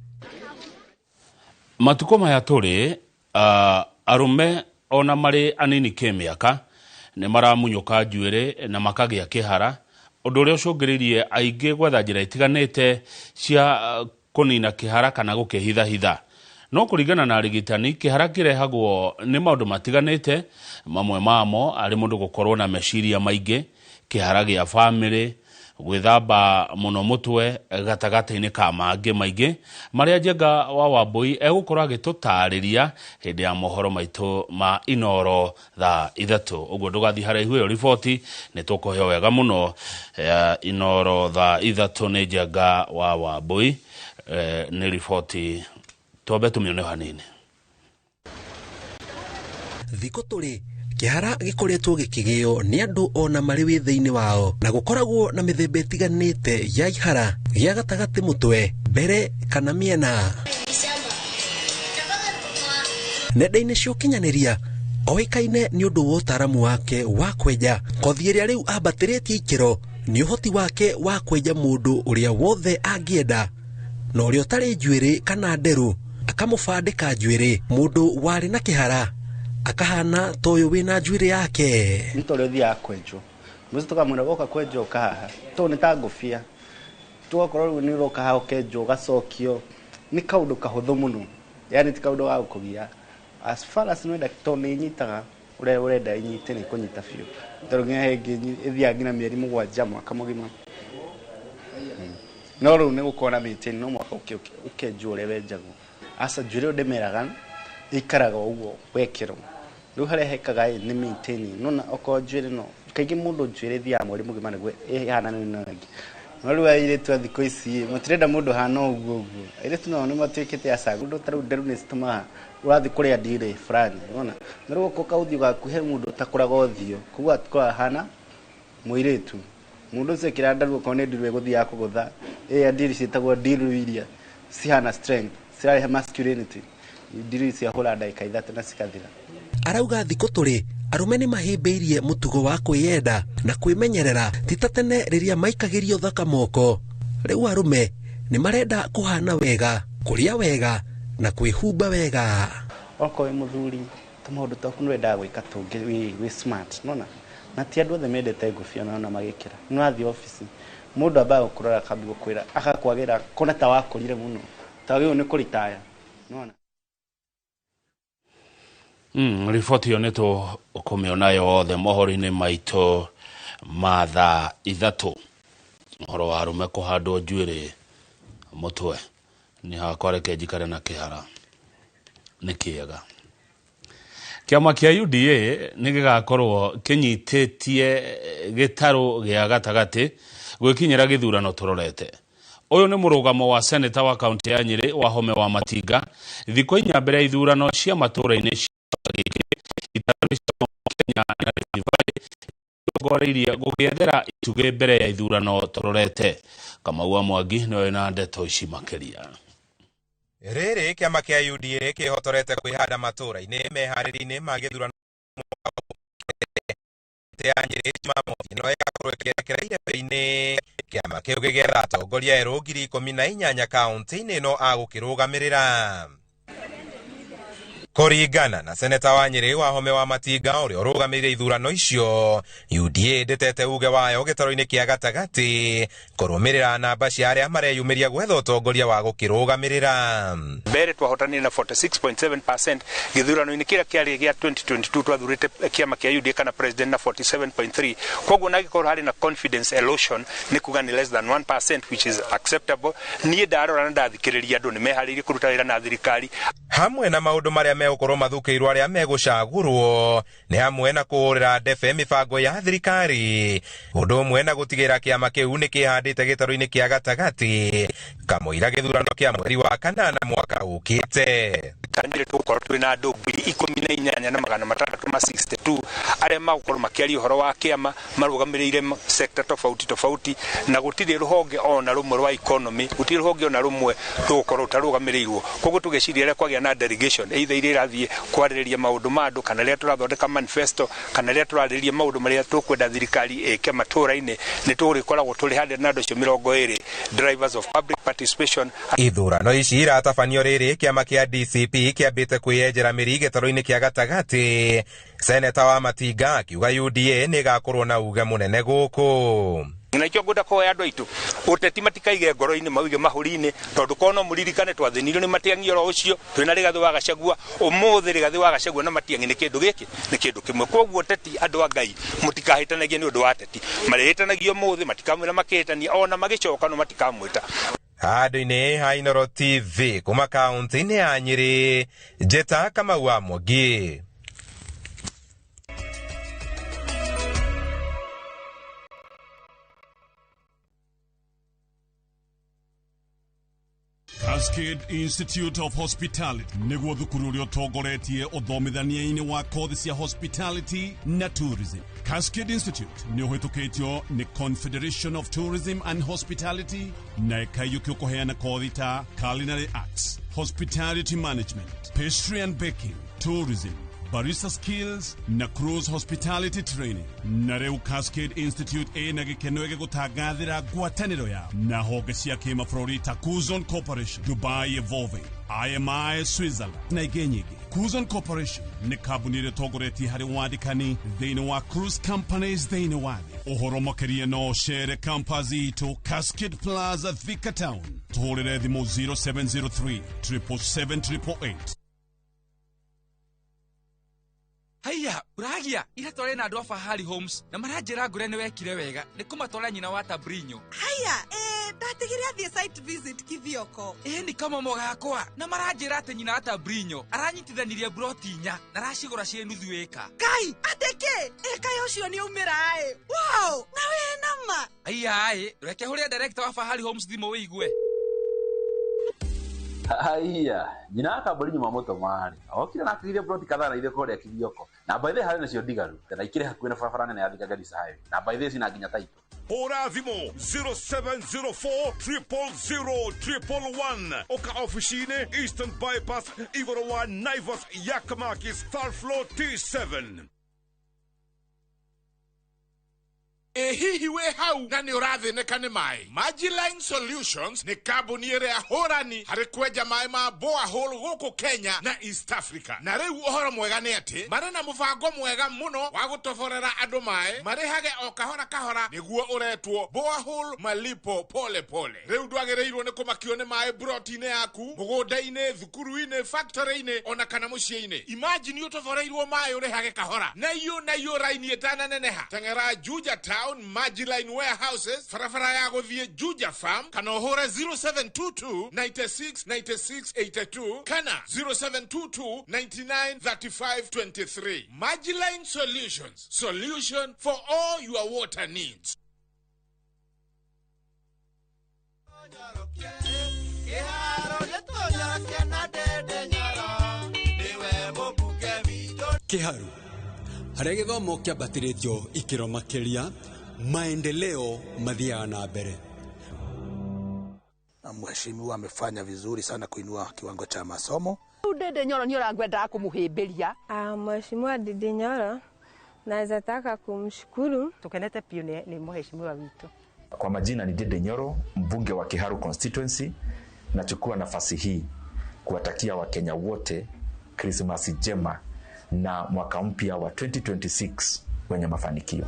Matukũ maya tũrĩ arũme ona marĩ anini kĩmĩaka nĩ maramunyũka njuĩrĩ na makagĩa kĩhara, ũndũ ũrĩa ũcũngĩrĩirie aingĩ gwetha njĩra itiganĩte cia kũnina kĩhara kana gũkĩhithahitha. No kũringana na arigitani, kĩhara kĩrehagwo nĩ maũndũ matiganĩte, mamwe mamo arĩ mũndũ gũkorwo na meciria maingĩ, kĩhara gĩa bamĩrĩ, gwĩthamba mũno mũtwe gatagatĩ-inĩ ka mangĩ maingĩ marĩa Njenga wa Wambui egũkorwo agĩtũtarĩria hĩndĩ ya mohoro maitũ ma Inooro thaa 3. Ũguo ndũgathiĩ haraihu, ĩyo riboti nĩ tũkũheo wega mũno. Inooro thaa 3 nĩ Njenga wa Wambui, nĩ riboti twambe tũmĩone hanini. Thikũ tũrĩ kĩhara gĩkoretwo gĩkĩgĩo nĩ andũ ona marĩ wĩthĩ-inĩ wao, na gũkoragwo na mĩthemba ĩtiganĩte ya ihara gĩa gatagatĩ mũtwe, mbere kana mĩena. Nenda-inĩ cia ũkinyanĩria Oĩkaine nĩ ũndũ wa ũtaaramu wake wa kwenja kothi ĩrĩa rĩu ambatĩrĩtie ikĩro nĩ ũhoti wake wa kwenja mũndũ ũrĩa wothe angĩenda na ũrĩa ũtarĩ njuĩrĩ kana nderũ akamũbandĩka njuĩrĩ mũndũ warĩ na kĩhara akahana ta ũyũ wĩna njuĩrĩ yake. Nĩ ta ũrĩa ũthiaga kwenjwo mũciĩ tũkamwĩra woka kwenjwo ũka haha tondũ nĩ ta ngũbia tũgakorwo rĩu nĩ ũroka haha ũkenjwo ũgacokio nĩ kaũndũ kahũthũ mũno yani ti kaũndũ ga gũkũgia as far as nĩwenda tondũ nĩ ĩnyitaga ũrĩa ũrenda ĩnyite nĩ ĩkũnyita biũ tondũ nginya he ĩngĩ ĩthiaga nginya mĩeri 7 mwaka mũgima. No rĩu nĩ gũkorwo na maintain no mwaka ũkenjwo ũrĩa wenjagwo. Aca njuĩrĩ ĩyo ndĩmeraga ĩikaraga ũguo wekĩrwo rĩu harĩa hekaga ĩ nĩ maintaining nona okorwo njuĩrĩ no kaingĩ mũndũ njuĩrĩ ĩthiaga mweri mũgima nĩguo ĩhanane na ĩngĩ. No rĩu airĩtu a thikũ ici matirenda mũndũ hana ũguo ũguo airĩtu nao nĩ matuĩkĩte acangu ũndũ ta rĩu nderu nĩ citũmaga ũrathiĩ kũrĩa ndirĩ fulani nona no rĩu okorwo kaũthiũ gaku he mũndũ ũtakũraga ũthiũ koguo atikoragwo ahana mũirĩtu mũndũ ũcio ekĩra nderu okorwo nĩ ndiru ĩgũthiaga kũgũtha ĩya ndiri ciĩtagwo ndiru iria cihana strength cirarehe masculinity ndiru ici ahũra ndagĩka 3 na cikathira. Arauga thikũ tũrĩ arũme nĩ mahĩmbĩirie mũtugo wa kwĩyenda na kwĩmenyerera ti ta tene rĩrĩa maikagĩrio thaka moko. Rĩu arũme nĩ marenda kũhana wega, kũrĩa wega na kwĩhumba wega. Okorwo wĩ mũthuri tũmaũndũ twaku nĩ wendaga gwĩka tũngĩ wĩ smart nona na ti andũ othe mendete ngũbia nona magĩkĩra nĩ wathiĩ obici mũndũ ambaga gũkũrora akambia gũkwĩra agakwagĩra kona ta wakũrire mũno ta wagĩrĩirwo nĩ kũritaya nona. Riboti ĩyo nĩ tũkũmĩona yothe mohoro-inĩ maitũ ma thaa 3. Ũhoro wa arũme kũhandwo njuĩrĩ mũtwe nĩ hakwa reke njikare na kĩhara nĩ kĩega. Kĩama kĩa UDA nĩ gĩgakorwo kĩnyitĩtie gĩtarũ gĩa gatagatĩ gwĩkinyĩra gĩthurano tũrorete. Ũyũ nĩ mũrũgamo wa seneta wa kaunti ya Nyĩrĩ Wahome wa Matinga thikũ 4 mbere ya ithurano cia matũũra-inĩ Kenya na Rift Valley irongoreirie gũgĩethera itugĩ mbere ya ithurano tũrorete. Kamau wa Mwangi nĩwe na ndeto ici makĩria. Rĩrĩ kĩama kĩa UDA kĩhotorete kwĩhanda matũũra-inĩ meharĩria-inĩ ma gĩthurano ya Nyĩrĩ Jumamothi no ĩgakorwo ĩkĩerekera irebe-inĩ. Kĩama kĩu gĩgĩetha atongoria erũ 18,000 kaunti-inĩ ĩno agũkĩrũgamĩrĩra. Kũringana na seneta wa Nyĩrĩ Wahome wa Matinga ũrĩa ũrũgamĩrĩire ithurano icio, UDA ndĩtete uge wayo gĩtarũ-inĩ kĩa gatagatĩ kũrũmĩrĩra namba cia arĩa mareyumĩria gwetha ũtongoria wa gũkĩrũgamĩrĩra. Mbere twahotanire na 46.7% gĩthurano-inĩ kĩrĩa kĩarĩ gĩa 2022 twathurĩte kĩama kĩa UDA kana president na 47.3. Koguo na gĩkorwo harĩ na confidence erosion nĩ kuga nĩ less than 1% which is acceptable. Niĩ ndarora na ndathikĩrĩria andũ nĩ meharĩirie kũruta wĩra na thirikari. Hamwe na maũndũ marĩa megũkorwo mathukĩirwo arĩa megũcagũrwo nĩ hamwe na kũhũrĩra ndebe mĩbango ya thirikari, ũndũ ũmwe na gũtigĩrĩra kĩama kĩu nĩ kĩhandĩte gĩtarũ-inĩ kĩa gatagatĩ kamũira gĩthurano kĩa mweri wa 8 mwaka ũkĩte. Kandire tũgũkorwo twĩna andũ 18,662 arĩa magũkorwo makĩaria ũhoro wa kĩama marũgamĩrĩire sector tofauti tofauti na gũtirĩ rũhonge ona rũmwe rwa economy, gũtirĩ rũhonge ona rũmwe rũgũkorwo rũtarũgamĩrĩirwo. Koguo tũgeciria rĩrĩa kwagĩa na delegation either iria irathiĩ kwarĩrĩria maũndũ ma andũ kana rĩrĩa tũrathondeka manifesto kana rĩrĩa tũrarĩrĩria maũndũ marĩa tũkwenda thirikari ĩke matũũra-inĩ nĩ tũrĩkoragwo tũrĩ handũ na andũ acio 20 drivers of public participation. Ithurano ici iratabanio rĩrĩ kĩama kĩa DCP kĩambĩte kwĩyenjera mĩri gĩtarũ-inĩ kĩa gatagatĩ. Seneta wa Matinga akiuga UDA nĩ ĩgakorwo na uge mũnene gũkũ. Na ikĩo ngwenda kũhoya andũ aitũ ũteti matikaige ngoro-inĩ mauge mahũri-inĩ tondũ korwo no mũririkane twathĩnirio nĩ Matiang'i oro ũcio twĩna Rigathĩ wa Gachagua ũmũthĩ Rigathĩ wa Gachagua na Matiang'i nĩ kĩndũ gĩkĩ nĩ kĩndũ kĩmwe. Koguo ũteti andũ a Ngai mũtikahĩtanagie nĩ ũndũ wa ateti marĩhĩtanagio ũmũthĩ matikamwĩra makĩhĩtania ona magĩcoka no matikamwĩta. Handũ-inĩ ha Inooro TV kuma kaunti-inĩ ya Nyĩrĩ, Njĩta Kamau wa Mwangi. Cascade Institute of Hospitality nĩguo thukuru ũrĩa ũtongoretie ũthomithania-inĩ wa kothi cia hospitality na tourism. Cascade Institute nĩ ũhĩtũkĩtio nĩ Confederation of Tourism and Hospitality na ĩkaiyũkio kũheana kothi ta culinary arts, hospitality management, pastry and baking, tourism, Barista skills na cruise hospitality training. Na rĩu Cascade Institute ĩna gĩkeno gĩgũtangathĩra ngwatanĩro ya na honge cia kĩmabũrũri ta Kuzon Corporation, Dubai Evolving, IMI Switzerland na ingĩ nyingĩ. Kuzon Corporation nĩ kambuni ĩrĩa ĩtongoretie harĩ wandĩkani thĩinĩ wa cruise companies thĩinĩ wa thĩ. Ũhoro makĩria no ũcere campus itũ Cascade Plaza, Thika Town. Tũhũrĩre thimũ 0703 777 888. Haiya, ũragia ira twarĩ na andũ a Fahari Homes na maranjĩra ngũre nĩ wekire wega nĩ kũmatwara nyina wa Tabrinyo. Haya, ndatigire athiĩ site visit Kithioko. Ĩ nĩ kamomo gakwa na maranjĩra atĩ nyina wa Tabrinyo aranyitithanirie broti inya na aracigũra ciĩ nuthu ĩka. Ngai, atĩ kĩ? Ĩka ũcio nĩ aumĩra ĩ. Wow, na wĩ nama. Haiya ĩ, reke hũrĩre director wa Fahari Homes thimũ wĩigue. Haiya, nyina wa kambuni nyuma mũtũmarĩ okire na akĩgire broti kadhaa na ithuĩ kũrĩa Kithioko, na by the way harĩ nacio ndigaru na ikĩrĩ hakuhĩ na barabara nene ya Thika Garissa Highway, na by the way cina nginya taito. Hũra thimũ 0704 000 111 ũka ofici-inĩ Eastern Bypass igũrũ wa Naivas Yakamakis third floor T7. Ĩ hihi wĩ hau na nĩ ũrathĩnĩka nĩ maĩ? Magiline Solutions nĩ kambuni ĩrĩa hũrani harĩ kwenja maĩ ma borehole gũkũ Kenya na East Africa. Na rĩu ũhoro mwega nĩ atĩ marĩ na mũbango mwega mũno wa gũtoborera andũ maĩ marĩhage o kahora kahora, nĩguo ũretwo borehole malipo pole pole. Rĩu ndwagĩrĩirwo nĩ kũmakio nĩ maĩ broti-inĩ yaku, mũgũnda-inĩ, thukuru-inĩ, factory-inĩ ona kana mũciĩ-inĩ. Imagine ũtoboreirwo maĩ ũrĩhage kahora na iyo na iyo raini ĩtananeneha. Teng'era Juja Town Magiline Warehouses, barabara ya gũthiĩ Juja Farm, kana ũhũre 0722 96 96 82 kana 0722 99 35 23. Magiline Solutions, solution for all your water needs. Kiharu harĩa gĩthomo kĩambatĩrĩtio ikĩro makĩria, maendeleo mathiaga na mbere. Na mheshimiwa amefanya vizuri sana kuinua kiwango cha masomo. Ndindi Nyoro nĩ ũrangwendaga kũmũhĩmbĩria. Mheshimiwa Ndindi Nyoro naweza taka kumshukuru. Tukenete piũ nĩ mheshimiwa witũ. Kwa majina ni Ndindi Nyoro, mbunge wa Kiharu constituency. Nachukua nafasi hii kuwatakia Wakenya wote Krismasi njema na mwaka mpya wa 2026 wenye mafanikio.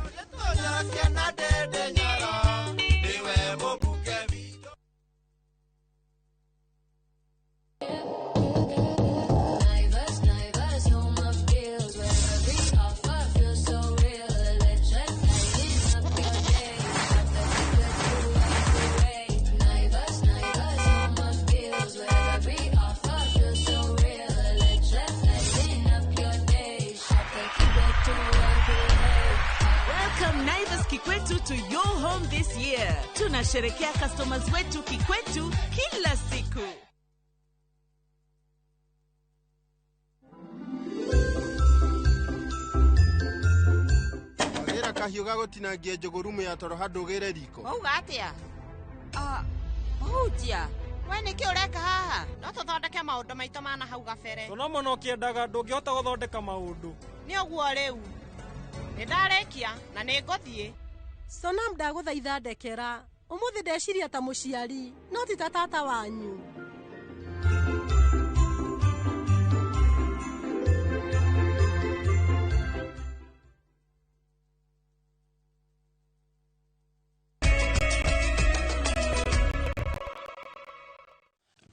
Naivas, Naivas, home of deals where every offer feels so real. Electric lighting up your day. Got the ticket to wipe away. Naivas, Naivas, home of deals where every offer feels so real. Electric lighting up your day. Shop the ticket to wipe away. Welcome Naivas Kikwetu to your home this year. Tunasherekea customers wetu Kikwetu kila siku. Wagĩra kahiũ ga gũtinangia njũgũ rumu ya toro handũ ũgĩre riko. Wauga atĩa? Mũhunjia, we nĩkĩ ũreka haha? No tũthondeke maũndũ maitũ mana hau gabere. Tũno mũno ũkĩendaga ndũngĩhota gũthondeka maũndũ. Nĩ ũguo rĩu. Nĩ ndarĩkia na nĩ ngũthiĩ. Sonam ndagũthaitha ndekera. Ũmũthĩ ndeciria ta mũciari, no ti ta tata wanyu.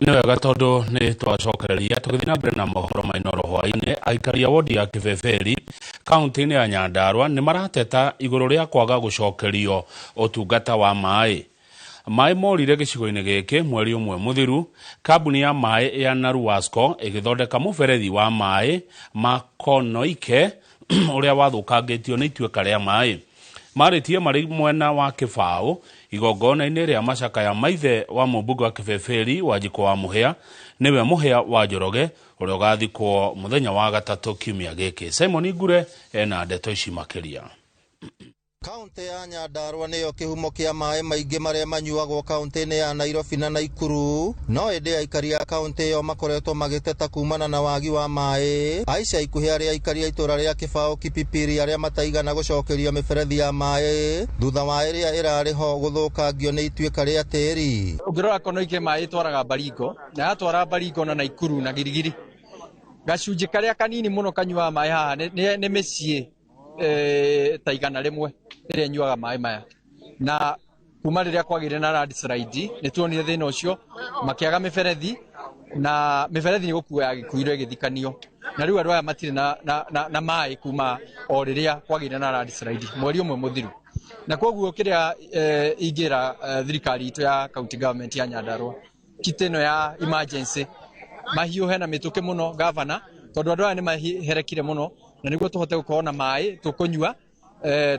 Nĩ wega tondũ nĩ twacokereria tũgĩthiĩ na mbere na mohoro ma Inooro hwaĩ-inĩ. Aikari a wodi ya Kĩbeberi kaunti-inĩ ya Nyandarua nĩ marateta igũrũ rĩa kwaga gũcokerio ũtungata wa maĩ. Maĩ morire gĩcigo-inĩ gĩkĩ mweri ũmwe mũthiru, kambuni ya maĩ ya Naruwasco ĩgĩthondeka mũberethi wa maĩ ma Konoike ũrĩa wathũkangĩtio nĩ ituĩka rĩa maĩ. Marĩtie marĩ mwena wa Kĩbaũ igongona-inĩ rĩa macakaya maithe wa mũmbunge wa Kĩbeberi Wanjikũ wa Mũhĩa, nĩwe Mũhĩa wa Njoroge ũrĩa ũgathikwo mũthenya wa gatatũ kiumia gĩkĩ. Simon Ngure ena ndeto ici makĩria. Kaunti ya Nyandarua nĩyo kĩhumo kĩa maĩ maingĩ marĩa manyuagwo kaunti-inĩ ya Nairobi na Naikuru, no ĩndĩ aikari a kaunti ĩyo makoretwo magĩteta kumana na wagi wa maĩ. Aica ikuhĩ arĩa aikari a itũra rĩa Kĩbaũ Kipipiri arĩa mataigana gũcokerio mĩberethi ya maĩ thutha wa ĩrĩa ĩrarĩ ho gũthũkangio nĩ ituĩka rĩa tĩri. Ũngĩrora Konoike maĩ ĩtwaraga Baringo na yatwara Baringo na Naikuru na Girigiri, gacunjĩ karĩa kanini mũno kanyuaga maĩ haha nĩ mĩciĩ ta 100 ĩrĩa ĩnyuaga maĩ maya. Na kuma rĩrĩa kwagĩire na landslide nĩ tuonire thĩna ũcio, makĩaga mĩberethi na mĩberethi nĩ gũkua yagĩkuirwo ĩgĩthikanio, na rĩu andũ aya matirĩ na maĩ kuma o rĩrĩa kwagĩire na landslide mweri ũmwe mũthiru. Na koguo kĩrĩa ingĩra thirikari itũ ya county government ya Nyandarua, kit ĩno ya emergency mahiũhe na mĩtũkĩ mũno gavana, tondũ andũ aya nĩ maherekire mũno, na nĩguo tũhote gũkorwo na maĩ tũkũnyua,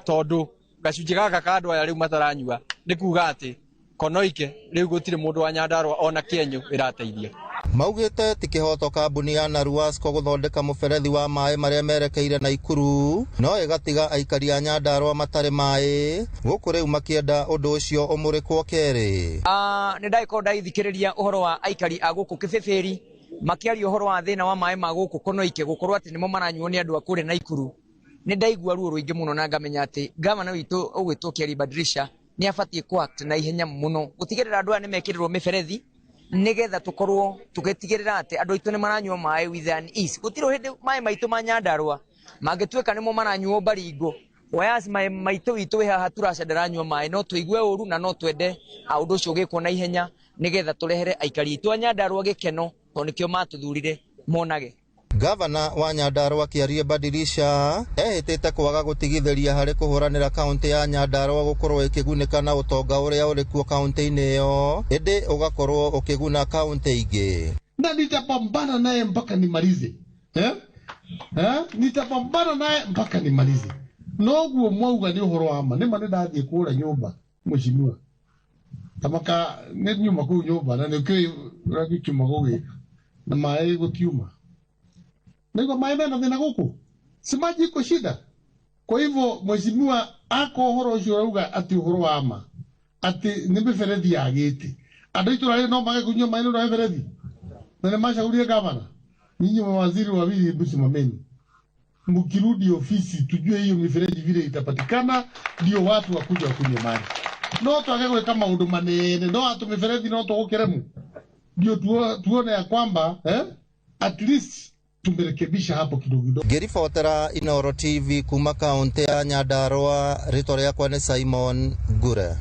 tondũ gacunjĩ gaka ka andũ aya rĩu mataranyua nĩ kuga atĩ Konoike rĩu gũtirĩ mũndũ wa Nyandarua ona kĩenyũ ĩrateithia. Maugĩte ti kĩhoto kambuni ya Naruasco gũthondeka mũberethi wa maĩ marĩa merekeire Naikuru, no ĩgatiga aikari a Nyandarua matarĩ maĩ, gũkũ rĩu makĩenda ũndũ ũcio ũmũrĩkwo kerĩ. Nĩ ndagĩkorwo ndagĩthikĩrĩria ũhoro wa aikari a gũkũ Kĩbĩbĩri makĩaria ũhoro wa thĩna wa maĩ ma gũkũ Konoike gũkorwo atĩ nĩmo maranyuo nĩ andũ a kũrĩa Naikuru. Nĩ ndaigua ruo rũingĩ mũno na ngamenya atĩ gavana witũ ũgwĩtwo Kiari Badirisha nĩ abatiĩ kũ act na ihenya mũno gũtigĩrĩra andũ aya nĩ mekĩrĩrwo mĩberethi nĩgetha tũkorwo tũgĩtigĩrĩra atĩ andũ aitũ nĩ maranyua maĩ with an ease. Gũtirĩ hĩndĩ maĩ maitũ ma Nyandarua mangĩtuĩka nĩmo maranyuo Baringo, whereas maĩ maitũ witũ wĩ haha Turacea ndaranyua maĩ, no tũigue ũru na no twende ũndũ ũcio ũgĩkwo na ihenya nĩgetha tũrehere aikari aitũ a Nyandarua gĩkeno, tondũ nĩkĩo matũthurire monage. Gavana wa Nyandarua Kĩarie Badirisha ehĩtĩte kwaga gũtigithĩria harĩ kũhũranĩra kaunti ya Nyandarua gũkorwo ĩkĩgunĩka na ũtonga ũrĩa ũrĩ kuo kaunti-inĩ ĩyo, ĩndĩ ũgakorwo ũkĩguna kaunti ingĩ. Na nitapambana naye mpaka nimalize. Nitapambana naye mpaka nimalize. Noguo mwauga nĩ ũhoro wa ma, nĩ ma nĩ ndathiĩ kũgũra nyũmba mheshimiwa. Tamaka nĩ nyuma kũu nyũmba na nĩkĩĩ ũrĩa gĩkiuma gũgĩka na maĩ gũtiuma. Nĩguo maĩ mena thĩna gũkũ, si maji iko shida. Kwa hivyo mheshimiwa ako ũhoro ũcio ũrauga atĩ ũhoro wa ma atĩ nĩ mĩberethi yagĩte, andũ itũra rĩrĩ no mage kũnyua maĩ nĩ ũndũ wa mĩberethi, na nĩ macagurie gavana. Nyinyi mawaziri wawili, hebu simameni, mkirudi ofisi tujue hiyo mifereji vile itapatikana, ndio watu wakuja wakunywe maji. No twage gwĩka maũndũ manene, no atũ mĩberethi no tũgũkĩremu, ndio tuone ya kwamba at least tumerekebisha hapo kidogo kidogo. Ngĩribotera Inooro TV kuma kaunti ya Nyandarua, rĩtwa rĩakwa nĩ Simon Ngure.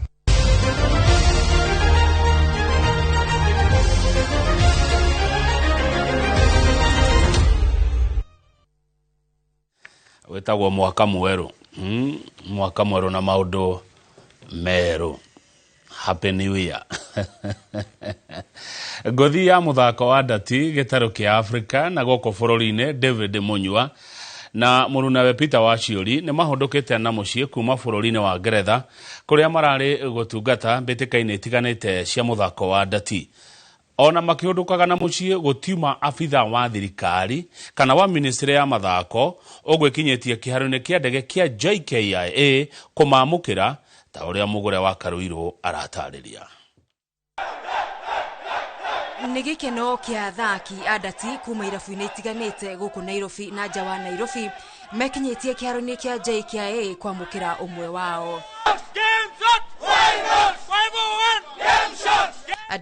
Wĩtagwo mwaka mwerũ, mwaka mwerũ na maũndũ merũ. Happy New Year. Ngũthi ya mũthako wa ndati gĩtarũ kĩa Afrika na gũkũ bũrũri-inĩ David Munyua na mũrunawe Peter Waciũri nĩ mahũndũkĩte na mũciĩ kuma bũrũri-inĩ wa Ngeretha kũrĩa mararĩ gũtungata mbĩtĩka-inĩ itiganĩte cia mũthako wa ndati. Ona makĩhũndũkaga na mũciĩ gũtiuma abitha wa thirikari kana wa ministry ya mathako ũgwĩkinyĩtie kĩharo-inĩ kĩa ndege kĩa JKIA kũmamũkĩra ta ũrĩa mũgũre wa Karuirũ aratarĩria. Nĩ gĩkeno kĩa athaki a ndati kuma irabu-inĩ itiganĩte gũkũ Nairobi na nja wa Nairobi mekinyĩtie kĩharo-inĩ kĩa JKIA kwamũkĩra ũmwe wao.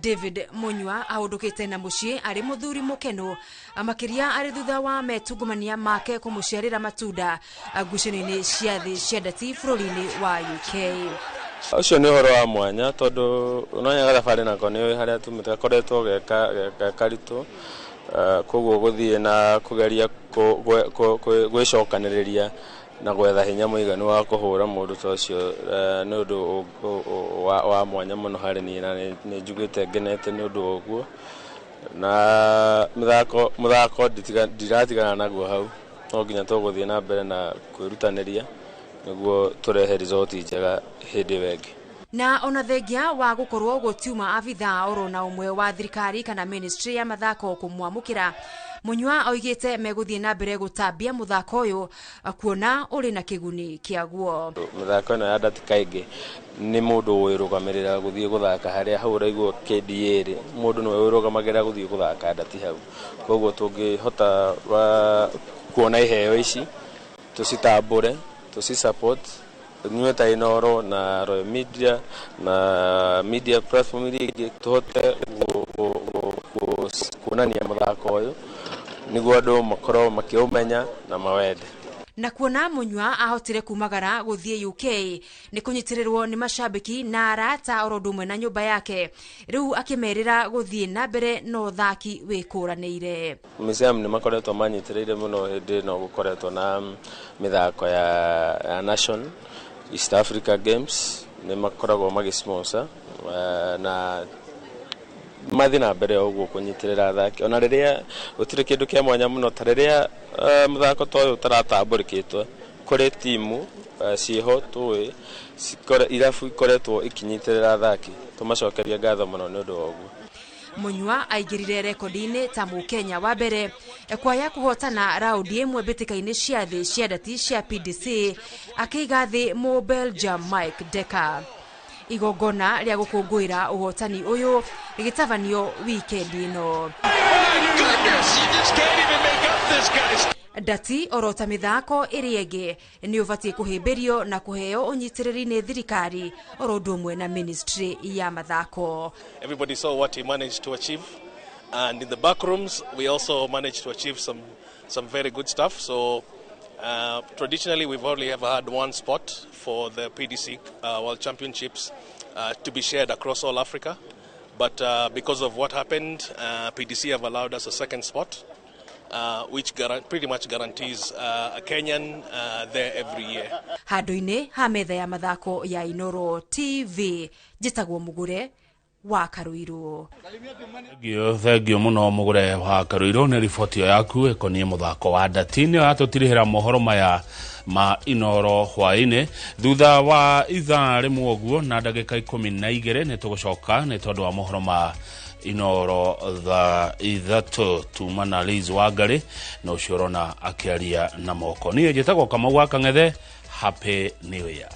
David Munyua ahũndũkĩte na mũciĩ arĩ mũthuri mũkenu, makĩria arĩ thutha wa metungumania make kũmũciarĩra matunda ngucanio-inĩ cia thĩ cia ndati bũrũri-inĩ wa UK. Ũcio nĩ ũhoro wa mwanya tondũ ũnonya gathabarĩ nako nĩ harĩa tumĩte gakoretwo ge karitũ, koguo gũthiĩ na kũgeria gwĩcokanĩrĩria na gwetha hinya mũiganu wa kũhũra mũndũ ta ũcio nĩ ũndũ wa mwanya mũno harĩ niĩ, na nĩ njugĩte ngenete nĩ ũndũ wa ũguo. Na mũthako ndiratigana naguo hau, no nginya tũgũthiĩ na mbere na kwĩrutanĩria nĩguo tũrehe result njega hĩndĩ ĩyo ĩngĩ. Na ona thengia wa gũkorwo gũtiuma abithaa oro na ũmwe wa thirikari kana ministry ya mathako kũmwamũkĩra, Munyua oigĩte megũthiĩ na mbere gũtambia mũthako ũyũ kuona ũrĩ na kĩguni kĩaguo. Mĩthako ĩno ya ndati kaingĩ nĩ mũndũ wĩrũgamĩrĩra gũthiĩ gũthaka harĩa hau ũraigua KDA rĩ, mũndũ nĩwe wĩrũgamagĩrĩra gũthiĩ gũthaka ndati hau. Koguo tũngĩhota kuona iheo ici tũcitambũre, tũci support inyuĩ ta Inooro na Royal Media na media platform iria ingĩ, tũhote kuonania mũthako ũyũ nĩguo andũ makorwo makĩũmenya na mawende. Na kuona Munyua ahotire kumagara gũthiĩ UK nĩ kũnyitĩrĩrwo nĩ macambĩki na arata oro ũndũ ũmwe na nyũmba yake, rĩu akĩmerĩra gũthiĩ na mbere na ũthaki wĩkũranĩire. Museum nĩ makoretwo manyitĩrĩire mũno hĩndĩ ĩno gũkoretwo na mĩthako ya Nation East Africa Games, nĩ makoragwo magĩ sponsor na mathiĩ na mbere o ũguo kũnyitĩrĩra athaki ona rĩrĩa gũtirĩ kĩndũ kĩa mwanya mũno, ta rĩrĩa mũthako ta ũyũ ũtaratambũrĩkĩtwo kũrĩ timu ciĩho tũĩ irabu ikoretwo ikinyitĩrĩra athaki, tũmacokerie ngatho mũno nĩ ũndũ wa ũguo. Munyua aingĩrire rekondi-inĩ ta Mũkenya wa mbere kwaya kũhotana raundi ĩmwe mbĩtĩka-inĩ cia thĩ cia ndati cia PDC, akĩiga thĩ mũ Belgium Mike Decker. Igongona rĩa gũkũngũĩra ũhotani ũyũ rĩgĩtabanio wikendi ĩno. Ndati oro ta mĩthako ĩrĩa ĩngĩ nĩ ũbatiĩ kũhĩmbĩrio na kũheo ũnyitĩrĩri nĩ thirikari oro ũndũ ũmwe na ministry ya mathako. Everybody saw what he managed to achieve. And in the back rooms, we also managed to achieve some very good stuff. So traditionally, we've only ever had one spot for the PDC World Championships to be shared across all Africa. But because of what happened, PDC have allowed us a second spot, which pretty much guarantees a Kenyan there every year. Handũ-inĩ ha metha ya mathako ya Inooro TV, njĩtagwo Mũgũre wa Karũirũ. Thengio, thengio mũno Mũgũre wa Karũirũ nĩ riboti ĩyo yaku ĩkoniĩ mũthako wa ndati. Nĩyo yatũtirihĩra mohoro maya ma Inooro hwaĩ-inĩ. Thutha wa ithaa rĩmwe ũguo na ndagĩka 12 nĩ tũgũcoka nĩ tondũ wa mohoro ma Inooro thaa 3 tuma na Liz Wangari na ũcio ũrona akĩaria na moko. Niĩ njĩtagwo Kamau wa Kang'ethe. Happy New Year.